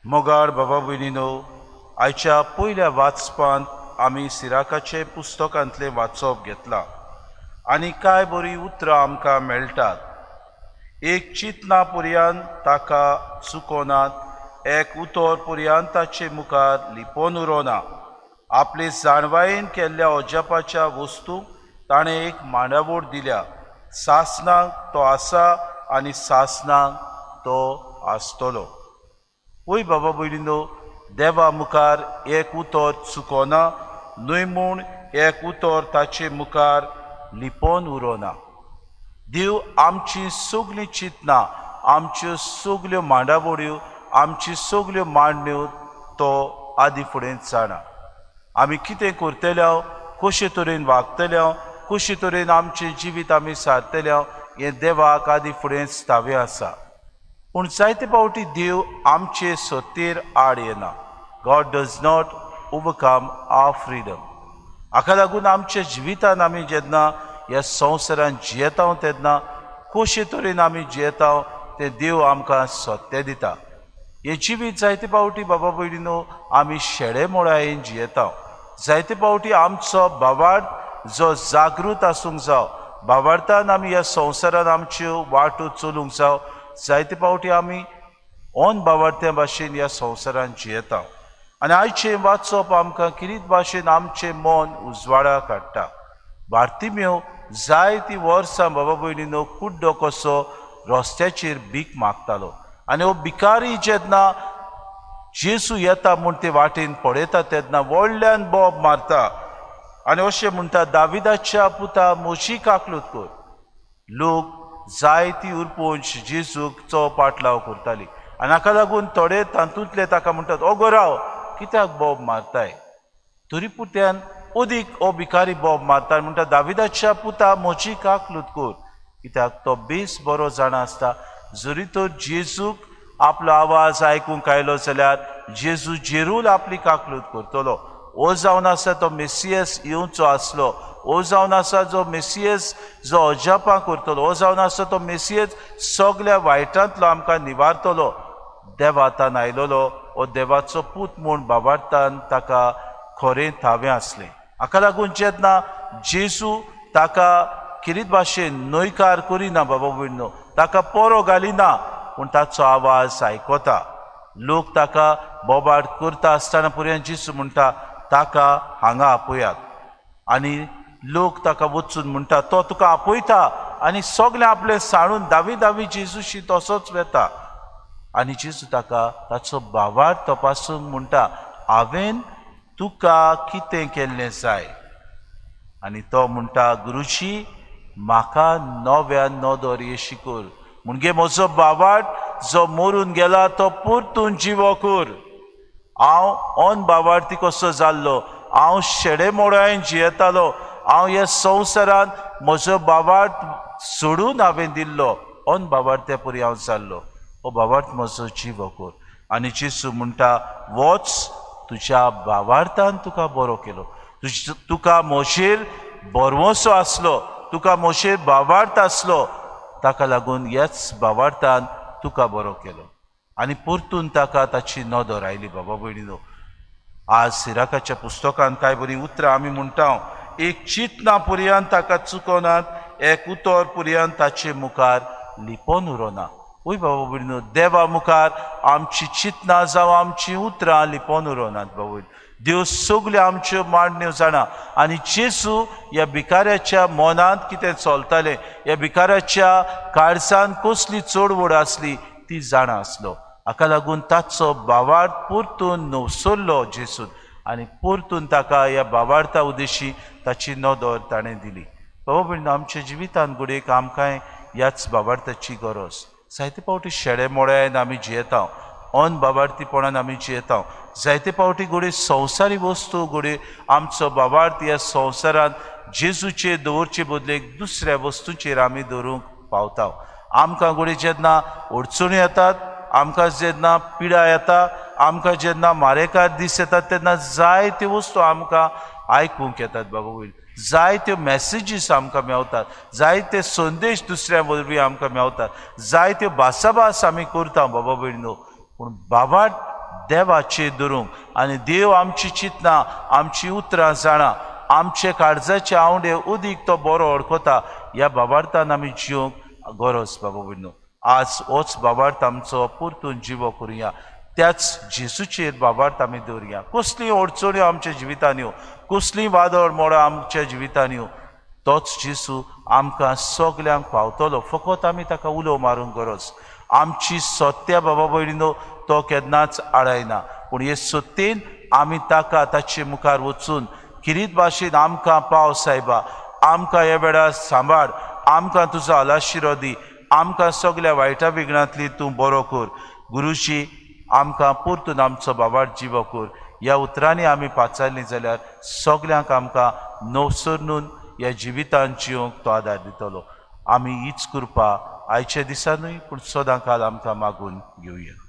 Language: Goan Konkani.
मोगाळ बाबा भयणीनो, आयच्या पयल्या वाचपांत आमी सिराकाचे पुस्तकांतलें वाचप घेतलां आनी कांय बरीं उतरां आमकां मेळटात. एक चिंतना पुरयान ताका चुकोनात, एक उतर पुरयान ताचे मुखार लिपोवन उरोना. आपले जाणवायेन केल्ल्या अजापाच्या वस्तूंक ताणें एक मांडावळ दिल्या. सासनाक तो आसा आनी सासनाक तो आसतलो. वय बाबा भयणीनो, देवा मुखार एक उतर चुकोना न्हय म्हूण एक उतर ताचे मुखार लिपोवन उरोना. देव आमची सगळीं चिंतनां, आमच्यो सगल्यो मांडावळ्यो, आमची सगल्यो मांडण्यो तो आदी फुडें जाणा. आमी कितें करतले, कशे तरेन वागतले, कशे तरेन आमचें जिवीत आमी सारतले हें देवाक आदी फुडें स्थावें आसा. पूण जायते फावटी देव आमचे सत्तेर आड येना. God does not overcome our freedom. हाका लागून आमच्या जिवितान आमी जेन्ना ह्या संवसारान जियेता तेन्ना कशे तरेन आमी जियेता तें देव आमकां सत्य दिता. हें जिवीत जायते फावटी बाबा भयणीनो आमी शेडे मोळायेन जियेता. जायते फावटी आमचो भावार्थ जो जागृत आसूंक जावं, भावार्थान आमी ह्या संवसारान आमच्यो वाटो चलूंक जावं, जायते फावटी आमी ऑन भावार्थ्या भाशेन ह्या संवसारान जियेता. आनी आयचें वाचप आमकां किरीत भाशेन आमचें मन उजवाडा काडटा. बार्तिम्यो जायतीं वर्सां बाबा भयणीनो कुड्डो कसो रस्त्याचेर भीक मागतालो आनी हो भिकारी जेन्ना जेजू येता म्हूण ते वाटेन पळयता तेन्ना व्हडल्यान बोब मारता आनी अशें म्हणटा, दाविदाच्या पुता म्हजी काकलूत कर. लोक जायती उरपोंच जेजूचो पाटलाव करताली आनी हाका लागून थोडे तातूंतले ताका म्हणटात, ओगो राव, कित्याक बोब मारताय? तरी पुत्यान अदीक हो भिकारी बोब मारता म्हणटा, दाविदाच्या पुता म्हजी काकलूत कर. कित्याक तो बेस बरो जाणा आसता, जरी तर जेजूक आपलो आवाज आयकूंक आयलो जाल्यार जेजू जेरूल आपली काकलूत करतलो. ओ जावन आसा तो मेसियस येवचो आसलो, ओ जावन आसा जो मेसियस जो अजापां करतलो, ओ जावन आसा तो मेसियस सगल्या वायटांतलो आमकां निवारतलो. देवातान आयलोलो हो देवाचो पूत म्हूण बाबार्थान ताका खरें थावें आसलें. हाका लागून जेन्ना जेजू ताका किरीत भाशेन न्हयकार करिना बाबा भयणीनो, ताका पोरो घालिना, पूण ताचो आवाज आयकता. लोक ताका बोबाट करता आसतना पुरयान जेजू म्हणटा, ताका हांगा आपयात. आनी लोक ताका वचून म्हणटा, तो तुका आपयता. आनी सगळें आपलें सांडून दावी दावी जेजूशी तसोच वेता. आनी जेजू ताका ताचो भावार्थ तपासूंक म्हणटा, हांवें तुका कितें केल्लें जाय? आनी तो म्हणटा, गुरुजी म्हाका नव्या नदर येशी कर, म्हणजे म्हजो भावार्थ जो मरून गेला तो परतून जिवो कर. हांव ऑन भावार्थी कसो जाल्लो, हांव शेडे मोडायन जियेतालो, हांव ह्या संवसारांत म्हजो भावार्थ सोडून हांवें दिल्लो, ऑन भावार्थ्या पुरी हांव जाल्लो, हो भावार्थ म्हजो जिवो कर. आनी जेजू म्हणटा, वच, तुज्या भावार्थान तुका बरो केलो, तुका म्हजेर भरवंसो आसलो, तुका म्हजेर भावार्थ आसलो, ताका लागून ह्याच भावार्थान तुका बरो केलो. आनी परतून ताका ताची नदर आयली. बाबा भयणीनो, आज सिराकाच्या पुस्तकान कांय बरीं उतरां आमी म्हणटा, एक चिंतना पुरयान ताका चुकोनात, एक उतर पुरयान ताचे मुखार लिपोवन उरोना. वय बाबा भयणीनो, देवा मुखार आमची चिंतनां जावं आमचीं उतरां लिपोवन उरोनात. बाबा, देव सगल्यो आमच्यो मांडण्यो जाणा. आनी जेजू ह्या भिकाऱ्याच्या मनांत कितें चलतालें, ह्या भिकाऱ्याच्या काळजान कसली चडवड आसली ती जाणा आसलो. हाका लागून ताचो भावार्थ परतून नवसरलो जेजून आनी परतून ताका ह्या भावार्था उद्देशी ताची नदर ताणें दिली. बाबा भयणीनो, आमच्या जिवितांत घडयेक आमकांय ह्याच भावार्थाची गरज. जायते फावटी शेडे मोड्यान आमी जियेता, अन भावार्थीपणान आमी जियेता. जायते फावटी घडये संवसारी वस्तू, घडये आमचो भावार्थ ह्या संवसारांत जेजूचेर दवरचे बदलेक दुसऱ्या वस्तूचेर आमी दवरूंक पावता. आमकां घडये जेन्ना अडचणी येतात, आमकां जेन्ना पिडा येता, आमकां जेन्ना मारेकार दीस येतात तेन्ना जायत्यो वस्तू आमकां आयकूंक येतात. बाबा वयर जायत्यो मॅसेजीस आमकां मेवतात, जायते संदेश दुसऱ्या वरवीं आमकां मेवतात, जायत्यो भासाभास आमी करता बाबा भयणीनो. पूण बाबा देवाचेर धरूंक. आनी देव आमची चिंतना, आमची उतरां जाणा, आमचे काळजाचे आंवडे उदीक तो बरो वळखता. ह्या बाबार्थान आमी जिवंक गरज बाबा भयणीनो. आज होच बाबार्थ आमचो परतून जिवो करुया, त्याच जेजूचेर बाबार्थ आमी दवरुया. कसलीं अडचण्यो आमच्या जिवितान येवं, कसलीं वादळ मोडां आमच्या जिवितान येवं, तोच जेजू आमकां सगल्यांक पावतलो. फकत आमी ताका उलो मारूंक गरज. आमची सत्या बाबा भयणीनो तो केन्नाच आडायना, पूण हे सत्तेन आमी ताका ताचे मुखार वचून किरीत भाशेन आमकां पाव सायबा, आमकां ह्या वेळार सांबाळ, आमकां तुजो आलाशिरो दी, आमकां सगल्या वायटा विघ्नांतली तूं बरो कर गुरुजी, आमकां परतून आमचो बाबार जिवो कर. ह्या उतरांनी आमी पाचारलीं जाल्यार सगल्यांक आमकां नवसरून ह्या जिवितान जिवंक तो आदार दितलो. आमी हीच कृपा आयच्या दिसा न्हय पूण सदां काल आमकां मागून घेवया.